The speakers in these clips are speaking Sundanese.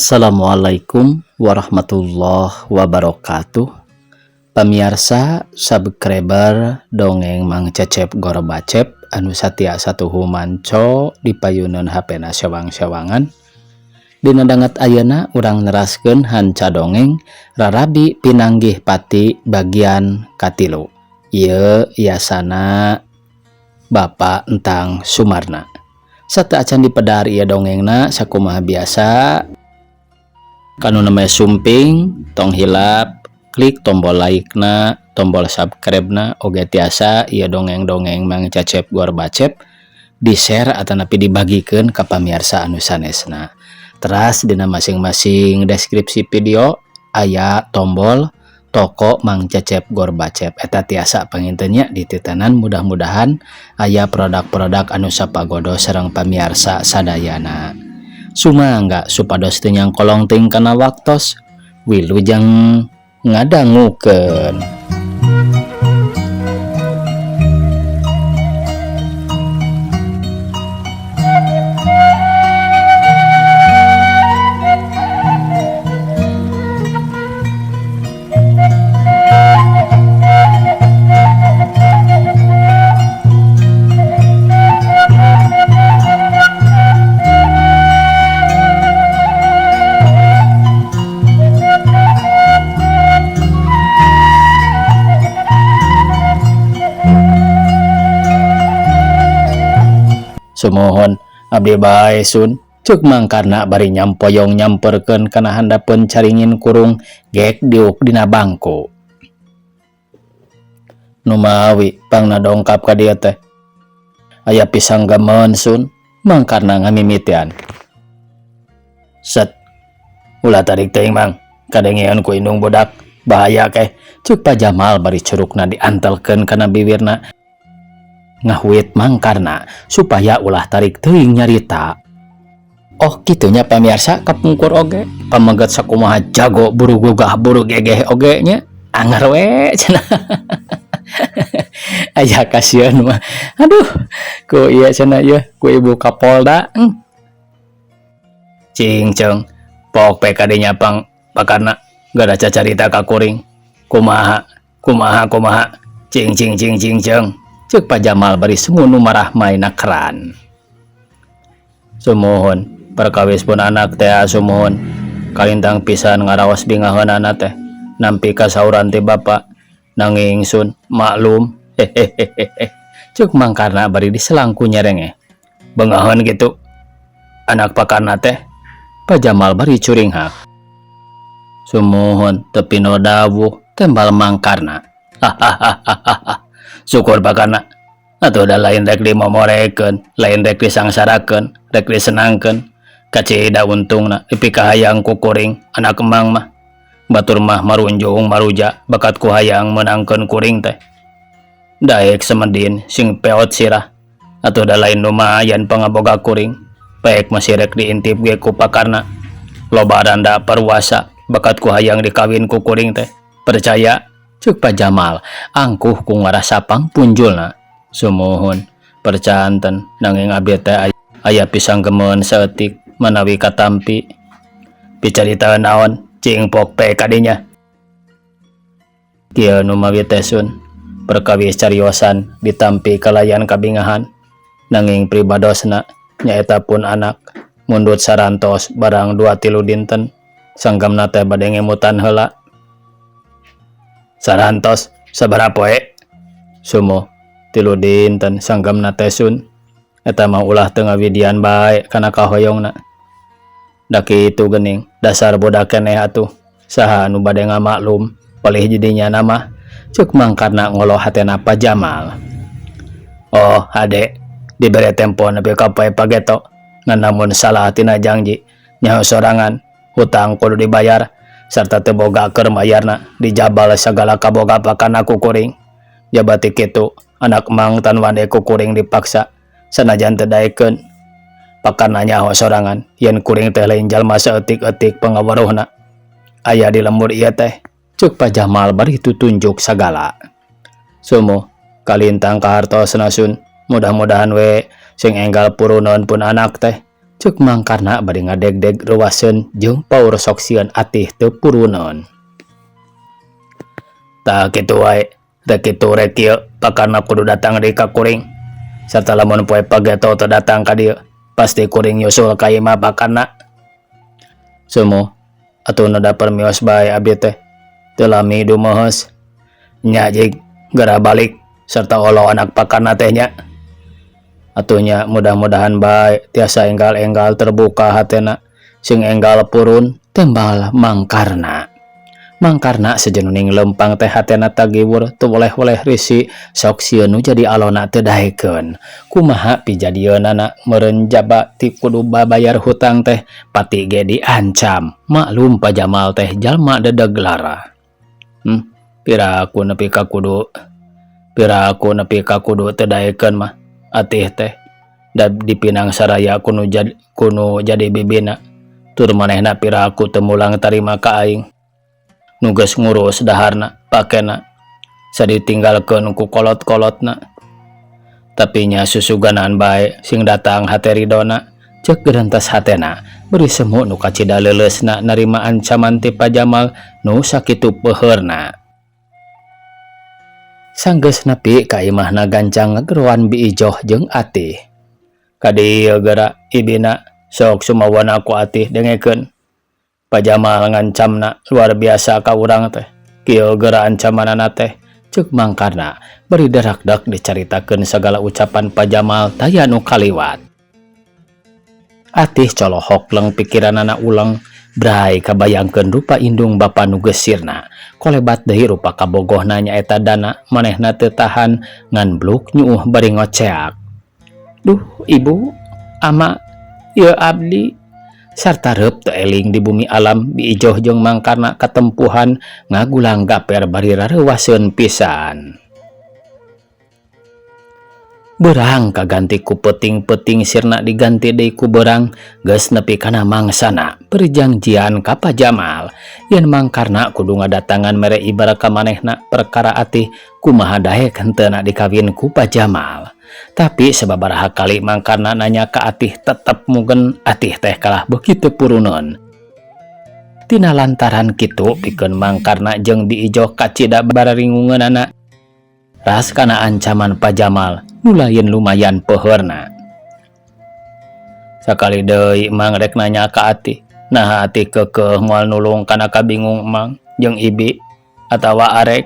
Assalamualaikum warahmatullahi wabarakatuh. Pamiarsa subscriber dongeng Mang Cecep Gorbacep anu satia satuhu manco di payuneun HP na sewang-sewangan. Dina danget ayeuna urang neraskeun hanca dongeng Rarabi Pinanggih Pati bagian katilu. Ieu yasana Bapak Entang Sumarna. Sateuacan dipedar ieu dongengna, sakumaha biasa kanu namanya sumping tong hilap klik tombol like na, tombol subscribe na, oge tiasa ieu dongeng-dongeng Mang Cecep Gorbacep di share atanapi dibagikan ke pamirsa anu sanesna. Teras dina masing-masing deskripsi video aya tombol toko Mang Cecep Gorbacep, eta tiasa panginten nya dititenan, mudah-mudahan aya produk-produk anu sapagodo sareng pamiarsa sadayana. Sumangga supados teu nyangkolong teuing kana waktos, wilujeng ngadangukeun. Sumuhun, abdi bae, Sun, cek Mangkarna bari nyampoyong nyamperkeun kana handapeun caringin kurung gek diuk dina bangku. Numawi pangna dongkap ka dieu teh? Aya pisanggemeun, Sun, Mangkarna ngamimitian. Set, ulah tarik teuing, Mang, kadengean ku indung budak, bahaya keh, cek Pak Jamal bari curukna diantelkeun kana biwirna ngahuit Mangkarna supaya ulah tarik teuing nyarita. Oh, kitunya pamirsa, kapungkur oge pameget sakumaha jago buru gugah buru gegeh oge nya anger we cenah. Aya kasieun mah, aduh, ku ieu cenah, ieu ku ibu Kapolda. Cing ceng pok PKD nya pang pakarna gada cacarita ka kuring, kumaha kumaha kumaha, cing cing cing cing ceng, cek Pak Jamal bari sengunu marah maina keran. Sumuhun, perkawis pun anak teh, sumuhun, kalintang pisan ngaraos bingaheunana teh nampi kasauran ti bapak, nanging Sun, maklum, hehehehe, cek Mangkarna bari diselangku nyerenge. Bengaheun gitu anak pakarna teh? Pak Jamal bari curinghak. Sumuhun, tepi no dawuh, tembal Mangkarna. Hahaha, syukur pakarna atuh, da lain rek dimomorekeun, lain rek disangsarakeun, rek disenangkeun, kacida untungna dipikahayang ku kuring anak emang mah. Batur mah marunjung maruja bakat ku hayang menangkeun kuring teh, daek semedin sing peot sirah atuh, da lain lumayan pangaboga kuring. Baik masih rek diintip ge ku pakarna, loba randa parwasa bakat ku hayang dikawin ku kuring teh, percaya, cek Pak Jamal angkuh ku ngarasa pangpunjulna. Sumuhun, percanten, nanging abdi teh aya pisanggemeun saeutik manawi katampi. Picarita naon, cing pok pe kadinya? Kieu numawi teh, Sun, perkawis cariosan ditampi kalayan kabingahan, nanging pribadosna nyaeta pun anak mundut sarantos barang 2-3 dinten, sanggamna teh bade ngemutan heula. Sarantos sabaraha poe? Sumuh, 3 dinten sanggamna teh, Sun. Eta mah ulah teu ngawidian bae kana kahoyongna. Da kitu geuning, dasar budak keneh atuh, saha anu bade ngamaklum palih jadinya nama, cek Mangkarna ngolo hatena Pa Jamal. Oh, hade dibere tempo nepi ka poe pageto, ngan namun salah tina janji nyaho sorangan, hutang kudu dibayar serta teu boga keur mayarna, dijabal sagala kaboga pakarna ku kuring. Jabati kitu anak mang tan wande ku kuring dipaksa sanajan teu daekeun. Pakarna nyaho sorangan yen kuring teh lain jalma saeutik-eutik pangaweruhna. Aya di lembur ieu teh, cek Pak Jamal bari tutunjuk sagala. Sumuh, kalintang kahartosna, Sun, mudah-mudahan we sing enggal purunon pun anak teh. Ceuk Mang Karna bari ngadegdeg reuwaseun jeung paur sok sieun Atih teu puruneun. Tah kitu wae, rek kitu rek kieu Pak Karna kudu datang deui ka kuring. Sarta lamun poe pageto teu datang ka dieu, pasti kuring nyusul ka imah Pak Karna. Sumuh, atuh neda permios bae abdi teh. Teu lami dumeheus. Nya jig, geura balik sarta olo anak Pak Karna teh nya. Atuh nya mudah-mudahan bae tiasa enggal-enggal terbuka hatena sing enggal purun tembal Mang Karna. Mang Karna sejenuning lempang teh hatena tagiwur teu weleh-weleh risi sok sieun nu jadi alona teu daekeun. Kumaha pijadieunana meureun jaba ti kudu babayar hutang teh pati ge diancam. Maklum Pa Jamal teh jalma dedeg lara. Piraku nepi ka kudu piraku nepi ka kudu teu daekeun mah Atih teh da dipinang saraya kunu jadi kunu jadi bibina tur manehna piraku teu mulang tarima ka aing nu geus ngurus daharna pakena saditinggalkeun ku kolot-kolotna tapi nya susuganan bae sing datang hate ridona ceuk gerentas hatena beri semu nu kacida leuleusna narima ancaman ti Pa Jamal nu sakitu peuheurna. Sanggeus nepi ka imahna gancang ngageroan Bi Ijoh jeung Atih. Ka dieu geura ibina sok sumawana ku Atih dengekeun. Pa Jamal ngancamna luar biasa ka urang teh. Kieu geura ancamanana teh ceuk Mang Karna bari darakdak dicaritakeun sagala ucapan Pa Jamal taya nu kaliwat. Atih colohok leng pikiranana uleng bray kabayangkeun rupa indung bapa nu geus sirna. Kolebat deui rupa kabogohna nyaeta Dana manehna teu tahan ngan bluk nyuuh bari ngoceak. Duh ibu, ama, ieu abdi. Sarta reup teu eling di bumi alam Bi Ijoh jeung Mang Karna katempuhan ngagulang gaper bari rareuwaseun pisan. Beurang kaganti ku peuting-peuting sirna diganti deui ku beurang geus nepi kana mangsana perjanjian ka Pa Jamal yen Mang Karna kudu ngadatangan mere ibar ka manehna perkara Atih kumaha daek henteuna dikawin ku Pa Jamal. Tapi sababaraha kali Mang Karna nanya ka Atih tetep mugen Atih teh kalah beuki teu puruneun. Tina lantaran kitu pikeun Mang Karna jeung Bi Ijoh kacida bararingungeunana ras kana ancaman Pa Jamal nu lain lumayan peuheurna. Sakali deui Mang rek nanya ka Atih, naha Atih keukeuh moal nulung kana kabingung Mang jeung Ibi atawa Arek.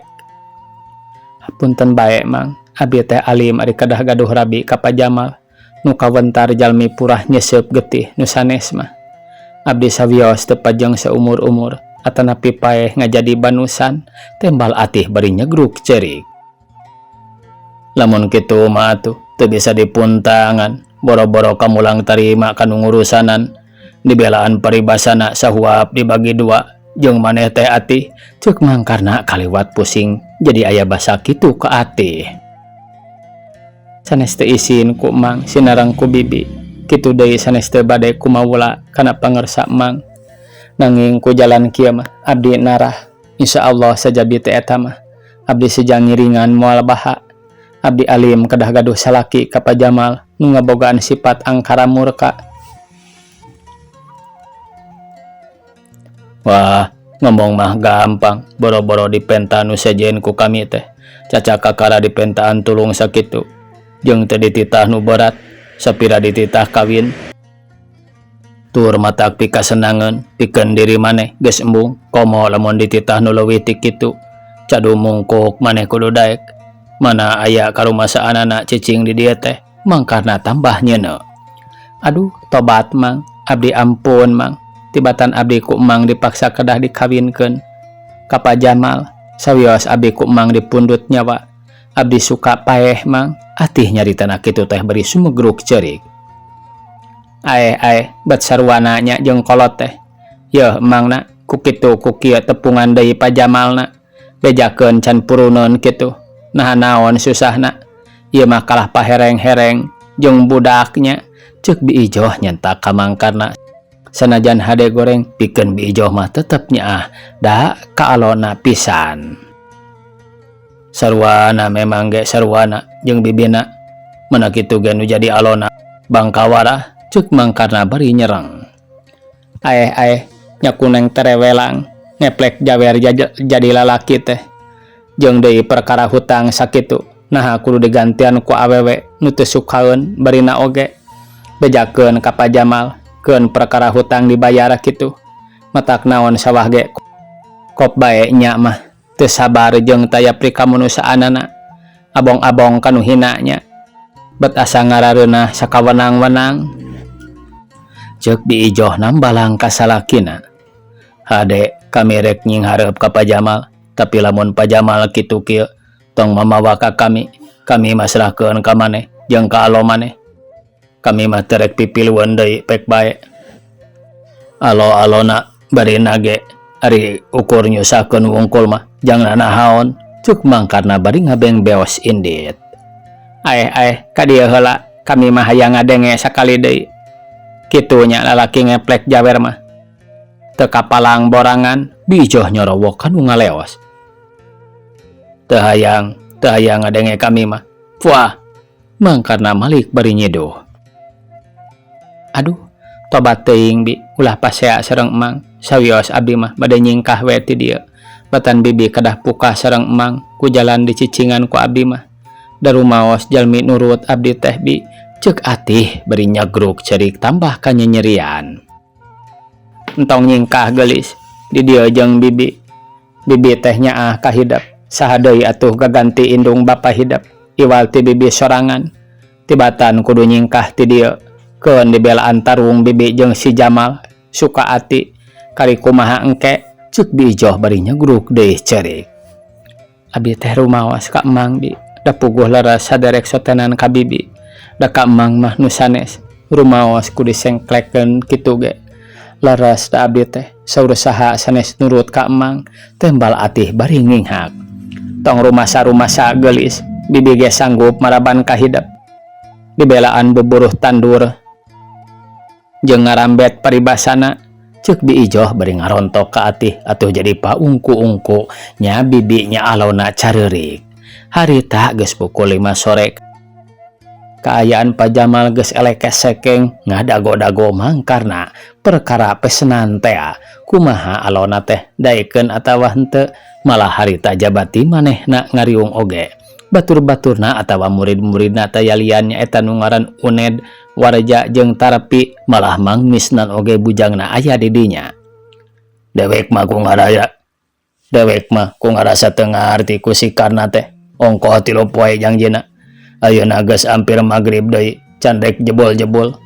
Hapunten bae Mang, abi teh alim ari kedah gaduh rabi ka Pa Jamal nu kawentar jalmi purah nyeseup getih nu sanes mah. Abdi sawios teu pajeng saumur-umur atanapi paeh ngajadi banusan tembal Atih bari nyegruk ceurik. Lamun kitu mah atuh teu bisa dipuntangan boro-boro kamulang tarima kanu ngurusanan dibelaan paribasana sahuap dibagi dua jeung maneh teh Atih ceuk Mang Karna kaliwat pusing jadi aya basa kitu ka Atih. Sanes teu isin ku Mang sinareng ku Bibi kitu deui sanes teu bade kumawula kana pangersa Mang nanging ku jalan kieu mah abdi narah insyaallah sajabi teh eta mah abdi sejang ngiringan moal baha. Abdi alim kedah gaduh salaki ka Pa Jamal nu ngabogaan sifat angkara murka. Wah, ngomong mah gampang, boro-boro dipenta nu sejen ku kami teh. Caca kakara dipentaan tulung sakitu. Jeung teu dititah nu berat, sapira dititah kawin. Tur matak pikasenangeun pikeun diri maneh geus embung, komo lamun dititah nu leuwih ti kitu. Cadu mungkuk maneh kudu daek. Mana aya karumasaanana cicing di dieu teh mangkarna tambah nyeuneu. Aduh tobat Mang, abdi ampun Mang. Tibatan abdi ku Mang dipaksa kedah dikawinkeun ka Pa Jamal. Sawios abdi ku Mang dipundut nyawa. Abdi suka paeh Mang. Atih nyaritana kitu teh bari sumegruk ceurik. Aeh aeh bet sarwana nya jeung kolot teh. Yeuh Mang na ku kitu ku kieu tepungan deui Pa Jamalna. Bejakeun can puruneun kitu. Naha naon susahna. Ieu mah kalah pahereng-hereng jeung budaknya. Ceuk Bi Ijoh nyentak ka Mang Karna. Sanajan hade goreng pikeun Bi Ijoh mah tetep nyaah da kaalona pisan. Sarwana memang ge sarwana jeung bibina. Mana kitu ge nu jadi alona bangkawarah Cek Mang Karna bari nyereng. Aeh aeh nya kuneng terewelang ngeplek jawer jadi lalaki teh. Jeung deui perkara hutang sakitu naha kudu digantian ku awewe nu teu sukaeun barina oge. Bejakeun ka Pa Jamal keun perkara hutang dibayar kitu. Matak naon sawah ge kop bae nya mah teu sabar jeung taya prikamunusaanana. Abong-abong kanu hina nya. Bet asa ngarareunah sakawenang-wenang. Ceuk Bi Ijoh nambalang ka salakina. Hade kami rek nyinghareup ka Pa Jamal, tapi lamun Pa Jamal kitu kieu tong mamawa ka kami, kami masrahkeun ka maneh jeung ka alo maneh. Kami mah teu rek pipilueun deui pek bae. Alo-alona barina ge ari ukur nyusahkeun wungkul mah jang nanahaon, ceuk Mang Karna bari ngabeng beos indit. Aeh aeh ka dieu heula kami mah hayang ngadenge sakali deui. Kitu nya lalaki ngeplek jawer mah. Teu kapalang borangan, Bi Ijoh nyorowok ka nu ngaleos. Teu hayang, teu hayang ngadenge kami mah. Fuah, Mang Karna malik bari nyiduh. Aduh, tobat teuing Bi, ulah pasea sareng Emang. Sawios abdi mah bade nyingkah we ti dieu. Batan bibi kedah pukah sareng Emang ku jalan dicicingan ku abdi mah. Da rumaos jalmi nurut abdi teh Bi, ceuk Atih bari nyagruk ceurik tambah kanyenyerian. Entong nyingkah geulis, di dieu jeung bibi. Bibi teh nyaah ka hidep, saha deui atuh gaganti indung bapa hidep, iwal ti bibi sorangan. Tibatan kudu nyingkah ti dieu, keun dibelaan tarung bibi jeung si Jamal, suka ati, kari kumaha engke, ceuk Bi Ijoh bari nyagruk deui ceurik. Abi teh rumaos ka Emang Bi, da puguh leres saderek sotenan ka bibi. Da ka Emang mah nu sanes, rumaos ku disengklekeun kitu ge. Leres da abdi teh, saur saha sanes nurut ka Emang, tembal Atih bari nginghak. Tong rumasa-rumasa geulis, bibi ge sanggup maraban ka hidep. Dibelaan buburuh tandur jeung ngarambet paribasana, ceuk Bi Ijoh bari ngarontok ka Atih atuh jadi paungku-ungku nya bibi nya alona careurik. Harita geus pukul 5 sore. Kaayaan Pa Jamal geus elek sekeng ngadago-dago Mang Karna perkara pesenan tea. Kumaha alona teh daekeun atawa henteu, malah harita jabati manehna ngariung oge. Batur-baturna atawa murid-muridna tayalian nyaeta nu ngaran Uned, Warja jeung Tarpi, malah Mang Misnan oge bujangna aya di dinya. Dewek mah ku ngaraya. Dewek mah ku ngarasa teu ngarti ku si Karna teh. Ongkoh 3 poe jangjina. Ayeuna geus ampir magrib deui, can rek jebol-jebol.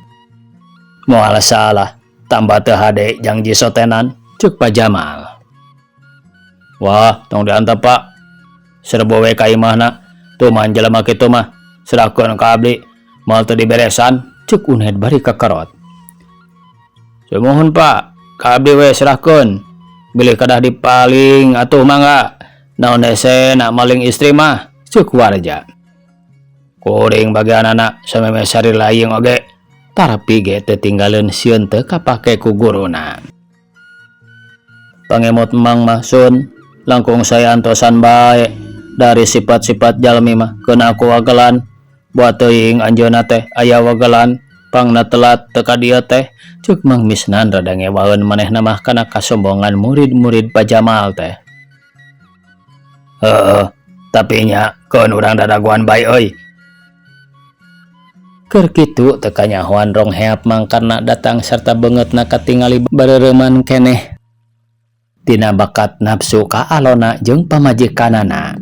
Moal salah, tambah teu hade jangji sotenan, ceuk Pa Jamal. Wah, tong diantep Pak. Serbu we ka imahna. Tuman jelema kitu mah, serahkeun ka abdi, moal teu diberesan, ceuk Uned bari kekerot. Sumuhun Pak, ka abdi we serahkeun. Bilih kedah dipaling atuh mangga. Naon hese nak maling istri mah, ceuk Warja. Kuring bagian anak sameme sari laing oge. Tarpi ge teu tinggaleun sieun teu kapake ku guruna. Pangemot Emang mah sun, langkung saya antosan bae. Dari sifat-sifat jalmi mah keuna ku wagelan. Buat teuing anjeunna teh aya wagelan, pangna telat teu ka dieu teh. Ceuk Mang Misnan rada ngewaeun manehna mah kana kasombongan murid-murid Pa Jamal teh. Heeh, tapi nya keun urang dadaguan bae euy. Keur kitu teu kanyahoan rong heap Mang Karna datang sarta beungeutna katingali bareureman keneh. Tina bakat nafsu ka alona jeung pamajikanana.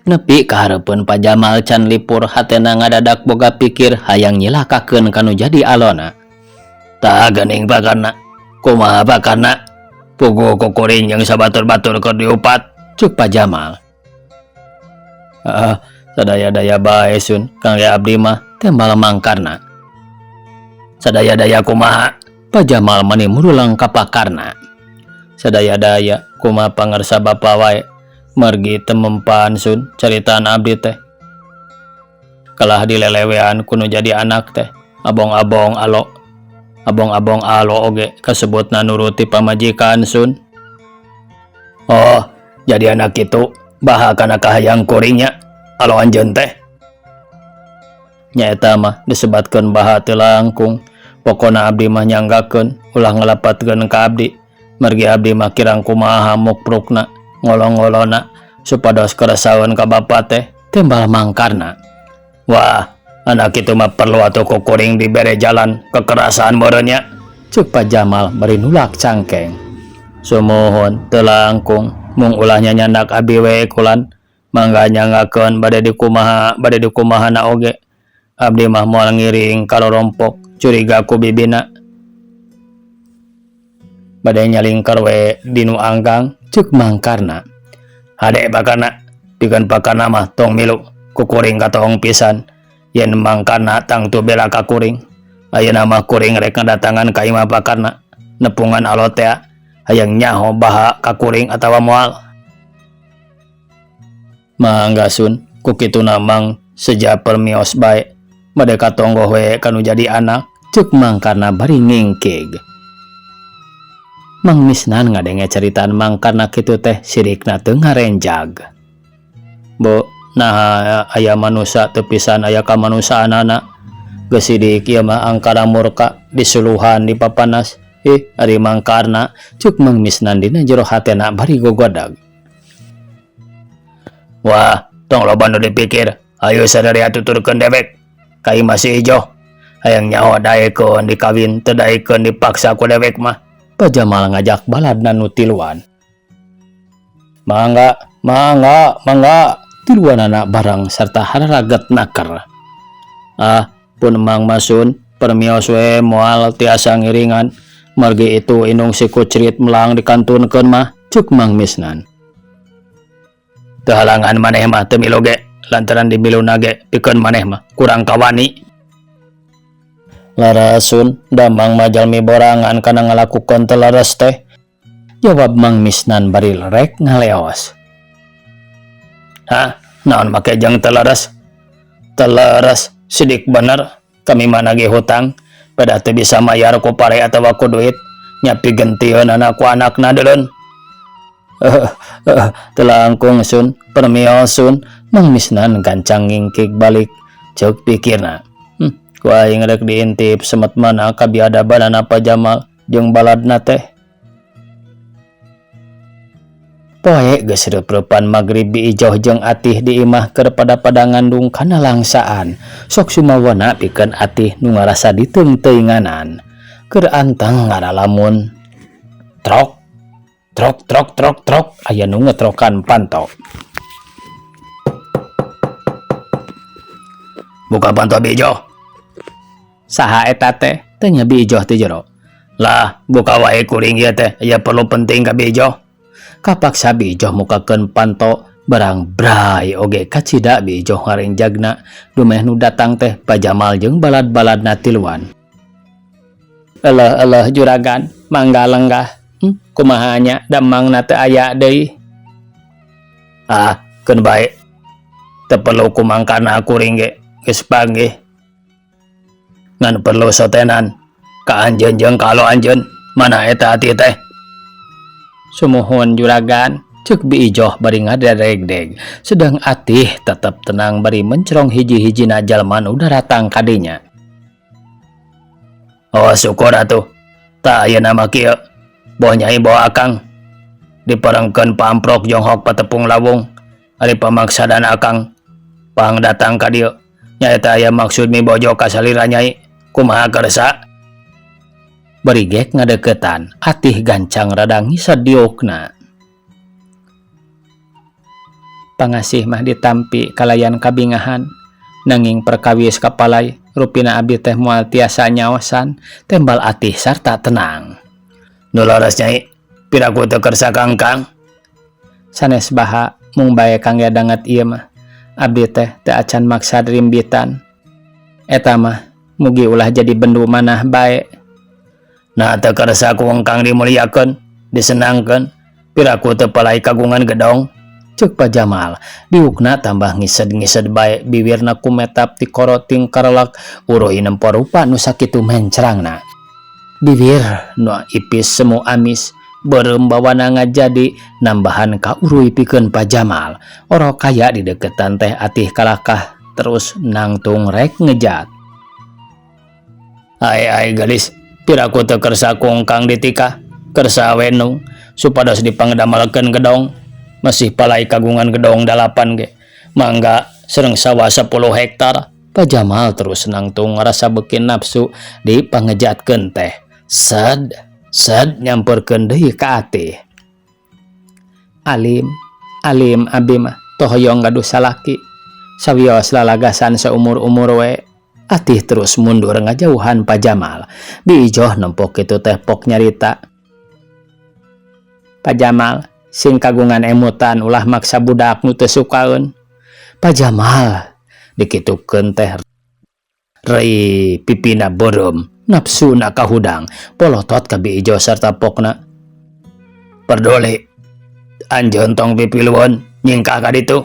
Nepi ka hareupeun Pa Jamal can lipur hatena ngadadak boga pikir hayang nyilakakeun kanu jadi alona. Tah geuning Pa Karna, kumaha Pa Karna? Puguh kukuring jeung sabatur-batur keur diupat, ceuk Pa Jamal. Heeh, sadaya-daya bae sun, kangge abdi mah, tembal Mang Karna. Sadaya-daya kumaha? Pa Jamal mani murulang ka Pa Karna. Sadaya-daya kumaha pangarsa bapa wae, margi temempan sun caritaan abdi teh. Kalah dilelewean kuno jadi anak teh, abong-abong alo. Abong-abong alo oge kasebutna nuruti pamajikan sun. Oh, jadi anak itu baha kana kahayang kuringnya alo anjeun teh. Nya eta mah disebatkeun baha teu langkung. Pokona abdi mah nyanggakeun ulah ngalepatkeun ka abdi. Margi abdi mah kirang kumaha mukprukna, ngolo-ngolona supados keresaeun ka bapa teh, timbal Mang Karna. Wah, anak kitu mah perlu atuh ku kuring dibere jalan kekerasan meureun nya, ceuk Pak Jamal bari nulak cangkeng. Sumuhun teu langkung mung ulah nyanyandak abi we kulan. Mangga nyanggakeun bade dikumaha bade dikumahana oge. Abdi mah moal ngiring karorompok curiga ku bibina. Bade nyalingkar we dinu anggang ceuk Mang Karna. Hade Pak Karna, pikeun Pak Karna mah tong milu ku kuring katohong pisan. Yen Mang Karna tangtu bela ka kuring. Ayeuna mah kuring rek ngadatangan ka imah Pak Karna nepungan alo tea hayang nyaho baha ka kuring atawa moal. Mangga Sun, ku kituna Mang seja permios bae. Bade katonggoh we kanu jadi anak, ceuk Mang Karna bari ngingkig. Mang Misnan ngadenge caritaan Mang Karna kitu teh sirikna teu ngarenjag. Bu, naha aya manusa teu pisan aya kamanusaanana. Geus sidik ieu mah angkara murka disuluhan dipapanas. Ih, ari Mang Karna, ceuk Mang Misnan dina jero hatena bari gogodag. Wah, tong loba nu dipikir. Ayo sadaya tuturkeun dewek. Ka imah si Ijoh. Hayang nyaho daekeun dikawin teu daekeun dipaksa ku dewek mah. Pak Jamal ngajak baladna nu tiluan. Mangga, mangga, mangga. Tiluanana bareng serta hararaget naker. Ah, pun Mang Masun, permios we moal tiasa ngiringan. Margi itu indung si kucrit melang dikantunkeun mah, ceuk Mang Misnan. Teu halangan maneh mah teu milu ge, lantaran dimiluna ge pikeun maneh mah kurang kawani. Larasun, damang mah jalmi borangan kana ngalakukeun teu leres teh. Jawab Mang Misnan bari lerek ngaleos. Hah, naon make jeung teu leres? Teu leres, sidik bener, kami mah nagih hutang, pedah teu bisa mayar ku pare atawa ku duit, nya pigentieunana ku anakna deuleun. Teu langkung Sun, permios Sun, Mang Misnan gancang ngingkig balik, ceuk pikirna. Ku aing rek diintip semet mana kabiadabanana Pa Jamal jeung baladna teh. Poe geus reup-reupan magrib Bi Ijoh jeung Atih di imah keur pada-pada ngandung kana langsaan. Sok sumawana pikeun Atih nu ngarasa diteungteuinganan. Keur anteng ngaralamun. Trok trok trok trok trok aya nu ngetrokan panto. Buka panto Bi Ijoh. Saha eta teh? Tanya Bi Ijoh ti jero. Lah, buka wae kuring ieu teh, aya perlu penting ka Bi Ijoh. Kapaksa Bi Ijoh mukakeun panto, barang bray oge kacida Bi Ijoh ngarenjagna. Dumeh nu datang teh Pa Jamal jeung balad-baladna tiluan. Eleh eleh juragan, mangga lenggah. Kumaha nya damangna teu aya deui. Ah, keun bae. Teu perlu kumangkana kuring ge, geus panggih. Ngan perlu sotenan ka anjeun jeung ka alo anjeun, mana eta ati teh. Sumuhun juragan, ceuk Bi Ijoh bari ngadedeg-deg. Sedang Atih tetep tenang bari mencrong hiji-hijina jalma nu daratang ka dinya. Oh syukur atuh. Tah ayeuna mah kieu. Boh nyai boh akang. Diparengkeun pamprok jonghok patepung lawung. Ari pamaksadan akang pang datang ka dieu. Nyaeta aya maksud mibojo ka salira nyai. Kumaha kersa? Bari gek ngadeukeutan, Atih gancang rada ngised diukna. Pangasih mah ditampi kalayan kabingahan. Nanging perkawis kapalai, rupina abdi teh moal tiasa nyaosan, tembal Atih sarta tenang. Nu leres nyai, piraku teu kersa kangkang. Sanes baha, mung bae kangge danget ieu mah. Abdi teh teu acan maksad rimbitan. Eta mah mugi ulah jadi bendu manah bae. Nah teu kersa ku engkang dimuliakeun, disenangkeun, piraku teu palai kagungan gedong. Ceuk Pa Jamal, diukna tambah ngised-ngised bae biwirna kumetap tikoro tingkarlak uruy nempo rupa nu sakitu mencrangna. Bibir nu ipis semu amis, beureum bawana ngajadi nambahan ka uruy pikeun Pa Jamal. Orok kaya dideukeutan teh Atih kalakah Terus nangtung rek ngejat. Ai ai gelis, piraku teu kersa kungkang ditikah, kersa we nung supados dipangdamelkeun gedong, masih palai kagungan gedong dalapan ge. Mangga sareng sawah 10 hektar. Pak Jamal terus nangtung ngarasa beuki nafsu dipangejatkeun teh. Sed sed nyamperkeun deui ka Atih. Alim alim abi mah teu hoyong gaduh salaki sawios lalagasan saumur-umur we. Atih terus mundur ngajauhan Pak Jamal. Bi Ijoh nempok kitu teh pok nyarita. Pak Jamal sing kagungan emutan ulah maksa budak nu teu sukaeun. Pak Jamal dikitukeun teh rei pipina beureum nafsuna kahudang polotot ka Bi Ijoh sarta pokna. Perduli anjeun tong pipilueun nyingkah ka ditu.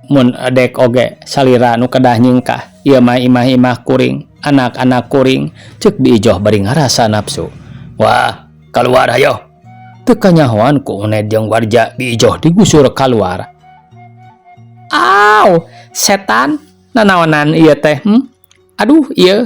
Mun edek oge salira nu kedah nyingkah, ieu mah imah-imah kuring, anak-anak kuring, ceuk Bi Ijoh bari ngarasa nafsu. Wah, kaluar hayo. Teu kanyahoan ku Uned jeung Warja Bi Ijoh digusur kaluar. Aw, setan, nanaonan ieu teh? Aduh ieu.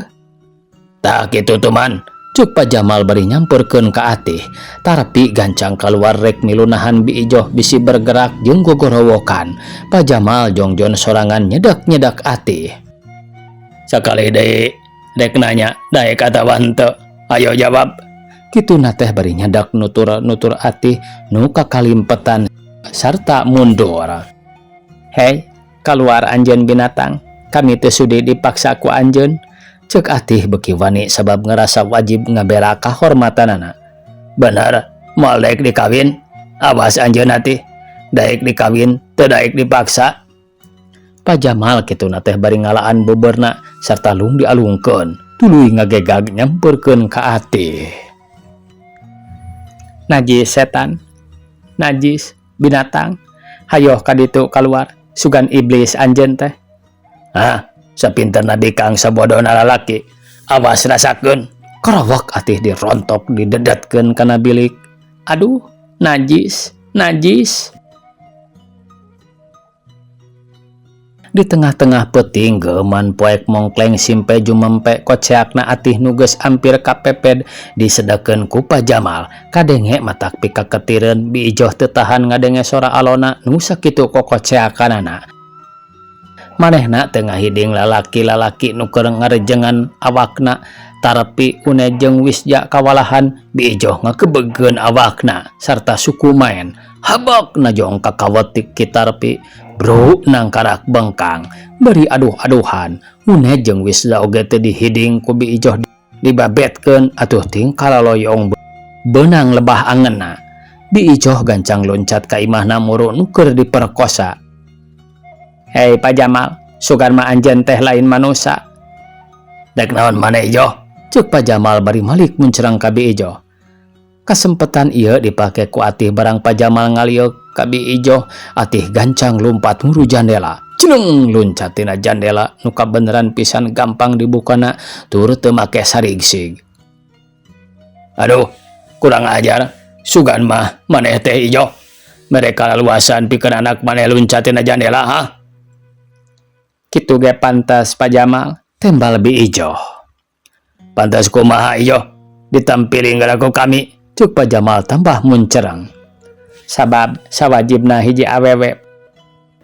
Tah kitu tuman, cuk Pak Jamal bari nyamperkeun ka Atih. Tarpi gancang kaluar rek milu nahan Bi Ijoh bisi bergerak jeung gogorowokan. Pak Jamal jongjon sorangan nyedak-nyedak Atih. Sakali deui rek nanya daek atawa henteu, ayo jawab. Kituna teh bari nyedak nutur-nutur Atih nu kakalimpetan sarta mundur. Hei, kaluar anjeun binatang, kami teu sudi dipaksa ku anjeun. Cek Atih beuki wani sabab ngerasa wajib ngabela kahormatanana. Bener, moal daek dikawin? Awas anjeun Atih, daek dikawin, teu daek dipaksa. Pak Jamal kituna teh bari ngalaan beberna sarta lung dialungkeun, tuluy ngagegag nyamperkeun ka Atih. Najis setan, najis binatang, hayoh kaditu kaluar, sugan iblis anjeun teh. Hah, sapinterna bikang sabodona lalaki, awas rasakeun. Karawak Atih dirontok didedetkeun kana bilik. Aduh, najis, najis. Di tengah-tengah peuting geuman poek mongkleng simpe jumempe koceakna Atih nu geus ampir kapeped disedekeun ku Pak Jamal. Kadenge matak pikaketireun Bi Ijoh teu tahan ngadenge sora alona nu sakitu kokoceakanana. Manehna teu ngahiding lalaki-lalaki nu keur ngarejengan awakna. Tarpi Une jeung Wisja kawalahan Bi Ijoh ngakebegeun awakna sarta suku maen. Habak najong kakawetik ki Tarpi. Bro nangkarak bengkang bari aduh-aduhan. Une jeung Wisja oge teu dihiding ku Bi Ijoh dibabetkeun atuh tingkah laloyong beunang lebah angeunna. Bi Ijoh gancang loncat ka imahna muru nu keur diperkosa. Hei Pak Jamal, sugan mah anjeun teh lain manusa. Dek naon maneh Ijoh? Ceuk Pak Jamal bari malik muncerang ka Bi Ijoh. Kasempetan ieu dipake ku Atih barang Pak Jamal ngalieuk ka Bi Ijoh, Atih gancang lumpat nguru jandela. Ceneng luncat tina jandela nu kabeneran pisan gampang dibukana tur teu make sarigsig. Aduh, kurang ajar. Sugan mah maneh teh Ijoh. Mereka laluasan pikeun anak maneh luncat tina jandela, ha? Kitu ge pantas Pak Jamal, tembal Bi Ijoh. Pantas kumaha Ijoh, ditampiling gara ku kami, cuk Pak Jamal tambah muncerang. Sabab sawajibna hiji awewe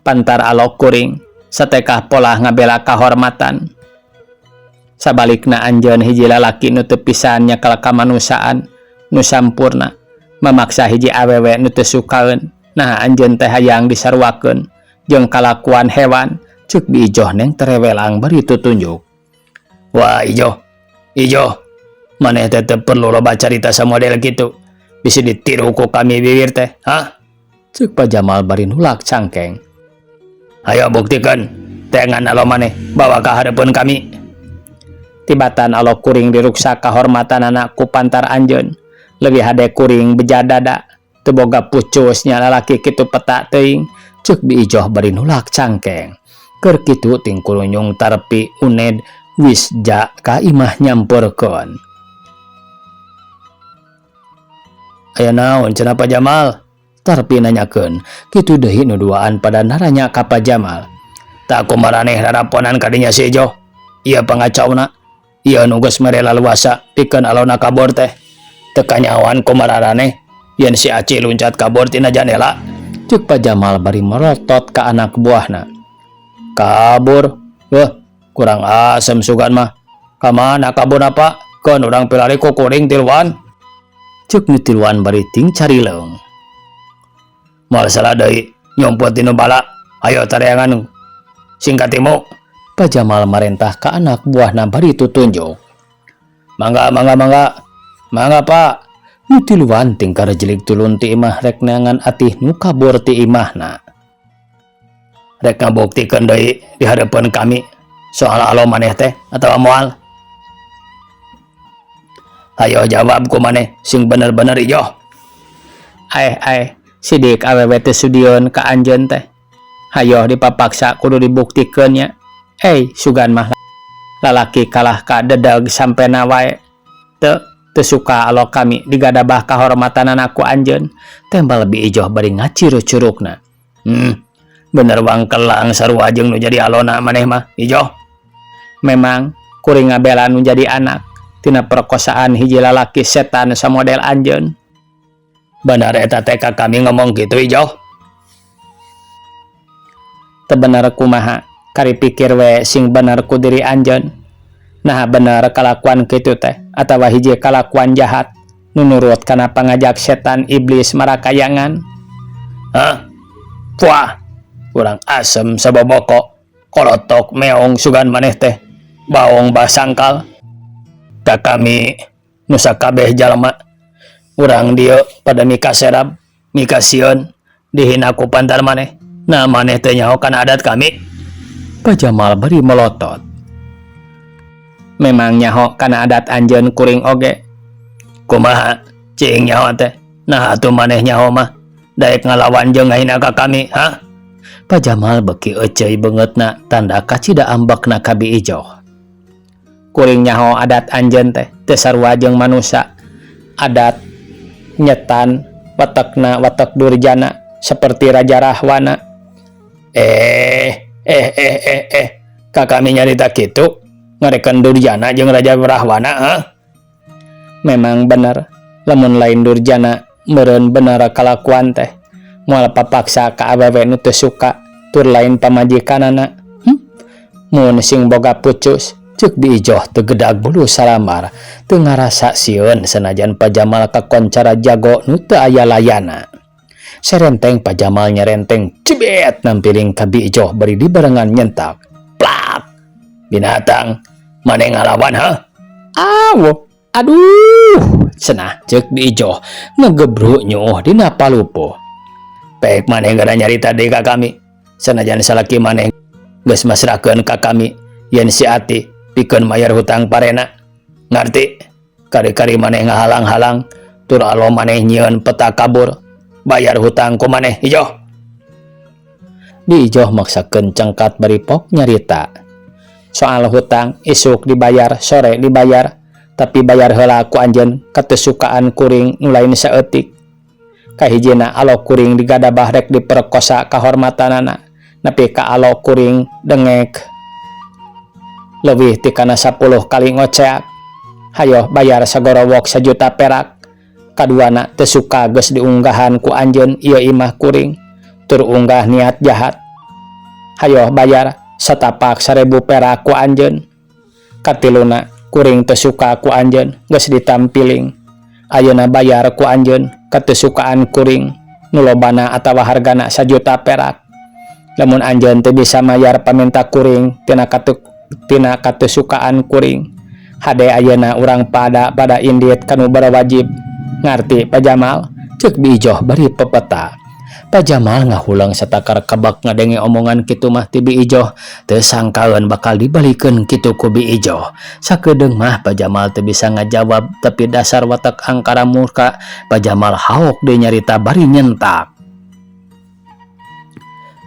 pantar alok kuring, satekah polah ngabela kahormatan. Sabalikna anjeun hiji lalaki nu teu pisan nyakal kamanusiaan nu sampurna, memaksa hiji awewe nu teu sukaeun. Nah anjeun teh hayang disaruakeun jeung kalakuan hewan, cuk Bi Ijoh neng terewelang bari tutunjuk. Wah Ijoh, Ijoh, maneh teh teu perlu loba carita samodel kitu. Bisi ditiru ku kami bibir teh, hah? Cuk Pak Jamal bari nulak cangkeng. Ayo buktikan, tengan alo maneh bawa ka hareupeun kami. Tibatan alo kuring diruksak kahormatanana ku pantar anjeun. Leuwih hade kuring beja dada, teu boga pucusnya lalaki kitu peta teuing. Cuk Bi Ijoh bari nulak cangkeng. Keur kitu tingkurunyung Tarpi Uned Wisja ka imah nyamperkeun. Aya naon cenah Pak Jamal? Tarpi nanyakeun. Kitu deui nu duaan pada naranya ka Pak Jamal. Tah ku maraneh raraponan kadinya si Ijoh. Ieu pangacauna. Ieu nu geus mere laluasa pikeun alona kabur teh. Teu kanyahoan ku mararaneh yen si Aci luncat kabur tina jandela. Ceuk Pak Jamal bari merotot ka anak buahna. Kabur? Wah, kurang asem sugan mah. Ka mana kaburna, Pak? Keun urang pilari ku kuring tiluan. Ceuk nu tiluan bari ting carileung. Moal salah deui nyumput dinu bala. Ayo tareangan sing katimu. Pak Jamal marentah ka anak buahna bari tutunjuk. Mangga, mangga, mangga. Mangga, Pak. Nu tiluan tingkar jelik tulun ti imah rek neangan Atih nu kabur ti imahna. Rek ngabuktikeun deui di hareupeun kami soal alo maneh teh atawa moal. Hayo jawab ku maneh sing bener-bener, Ijoh. Aeh aeh, sidik awewe teu sudieun ka anjeun teh. Hayoh dipapaksa kudu dibuktikeun nya. Ey, sugan mah lalaki kalah ka dedeg sampena wae. Teu teu suka alo kami digadabah kahormatanana ku anjeun. Tembal Bi Ijoh bari ngacir curukna. Bener wangkelang sarua jeung nu jadi alona maneh mah, Ijoh. Memang kuring ngabela nu jadi anak tina perkosaan hiji lalaki setan samodel anjeun. Bener eta teh ka kami ngomong kitu, Ijoh? Teu bener kumaha, kari pikir we sing bener ku diri anjeun. Naha bener kalakuan kitu teh atawa hiji kalakuan jahat nu nurut kana pangajak setan iblis marakayangan? Hah? Wah, kurang asem saboboko, kolotok meong sugan maneh teh, baong basangkal. Ka kami nu sakabeh jalma urang dieu pada mikaserab, mikasieun dihina ku pantar maneh. Nah, maneh teh nyaho kana adat kami? Pak Jamal bari melotot. Memang nyaho kana adat anjeun kuring oge. Kumaha cing nyaho teh? Nah, atuh maneh nyaho mah daek ngalawan jeung ngahina ka kami, ha? Pak Jamal beki eceuy beungeutna tanda kacida ambekna ka Bi Ijoh. Kuring nyaho adat anjeun teh teu sarua jeung manusa. Adat nyetan watekna watek durjana seperti Raja Rahwana. Eh, eh, eh, eh, eh, ka kami nyarita kitu ngareken durjana jeung Raja Rahwana, ha? Memang bener, lamun lain durjana meureun bener kalakuan teh. Moal papaksa ka awewe nu teu suka tur lain pamajikanana. Mun sing boga pucus, ceuk Bi Ijoh teu gedag bulu salambar, teu ngarasa sieun sanajan Pak Jamal kakoncara jago nu teu aya layana. Serenteng Pak Jamal nyerenteng cibet nampiling ka Bi Ijoh bari dibarengan nyentak. Plak! Binatang, maneh ngalawan, ha? Awo, aduh, cenah ceuk Bi Ijoh ngegebru nyuuh dina palupuh. Pek maneh gara nyarita deui ka kami. Sanajan salaki maneh geus masrahkeun ka kami yen si Ati pikeun mayar hutang parena. Ngarti? Kari-kari maneh ngahalang-halang tur alo maneh nyieun peta kabur. Bayar hutang ku maneh, Ijoh. Bi Ijoh maksakeun cengkat bari pok nyarita. Soal hutang isuk dibayar, sore dibayar, tapi bayar heula ku anjeun kateusukaan kuring nu lain saeutik. Kahijina alo kuring digadabah rek diperkosa kahormatanana, nepi ka alo kuring dengek leuwih ti kana 10 kali ngoceak. Hayoh bayar sagorowok 1 juta perak. Kaduana teu suka geus diunggahan ku anjeun ieu imah kuring tur unggah niat jahat. Hayoh bayar satapak 1.000 perak ku anjeun. Katiluna kuring teu suka ku anjeun geus ditampiling. Ayeuna bayar ku anjeun kateusukaan kuring nu lobana atawa hargana 1 juta perak. Lamun anjeun teu bisa mayar paminta kuring tina kateusukaan kuring, hade ayeuna urang pada indit ka nu berwajib. Ngarti, Pak Jamal? Ceuk Bi Ijoh bari pepeta. Pak Jamal ngahuleng satakar kebak ngadenge omongan kitu mah ti Bi Ijoh. Teu sangkaeun bakal dibalikeun kitu ku Bi Ijoh. Sakedeung mah Pak Jamal teu bisa ngajawab, tapi dasar watak angkara murka, Pak Jamal haok deui nyarita bari nyentak.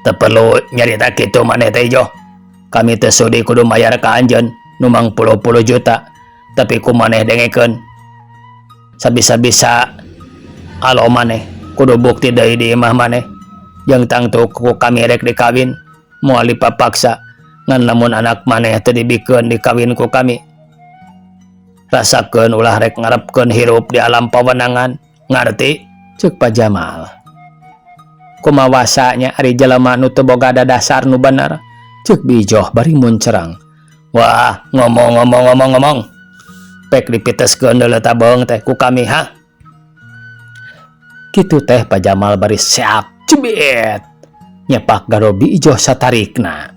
Teu perlu nyarita kitu maneh teh, Ijoh. Kami teu sudi kudu mayar ka anjeun nu mangpuluh-puluh juta, tapi ku maneh dengekeun. Sabisa-bisa alo maneh kudu bukti deui di imah maneh jeung tangtu ku kami rek dikawin. Moal dipapaksa ngan lamun anak maneh teu dibikeun dikawin ku kami. Rasakeun ulah rek ngarepkeun hirup di alam pawenangan. Ngarti? Ceuk Pak Jamal. Kumaha nya ari jelema nu teu boga dasar nu bener? Ceuk Bi Ijoh bari muncerang. Wah, ngomong ngomong ngomong ngomong. Pek dipiteskeun deuleu tabeung teh ku kami ha. Kitu teh Pak Jamal bari seak cebit. Nyepak garo Bi Ijoh satarikna.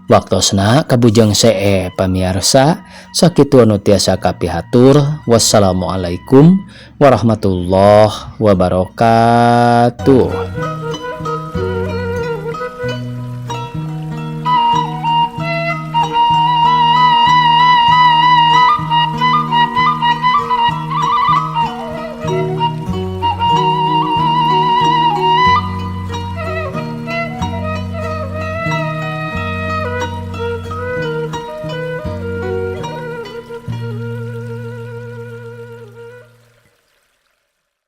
Waktosna kabujeng see pamiarsa, sakitu anu tiasa kapihatur. Wassalamualaikum warahmatullahi wabarakatuh.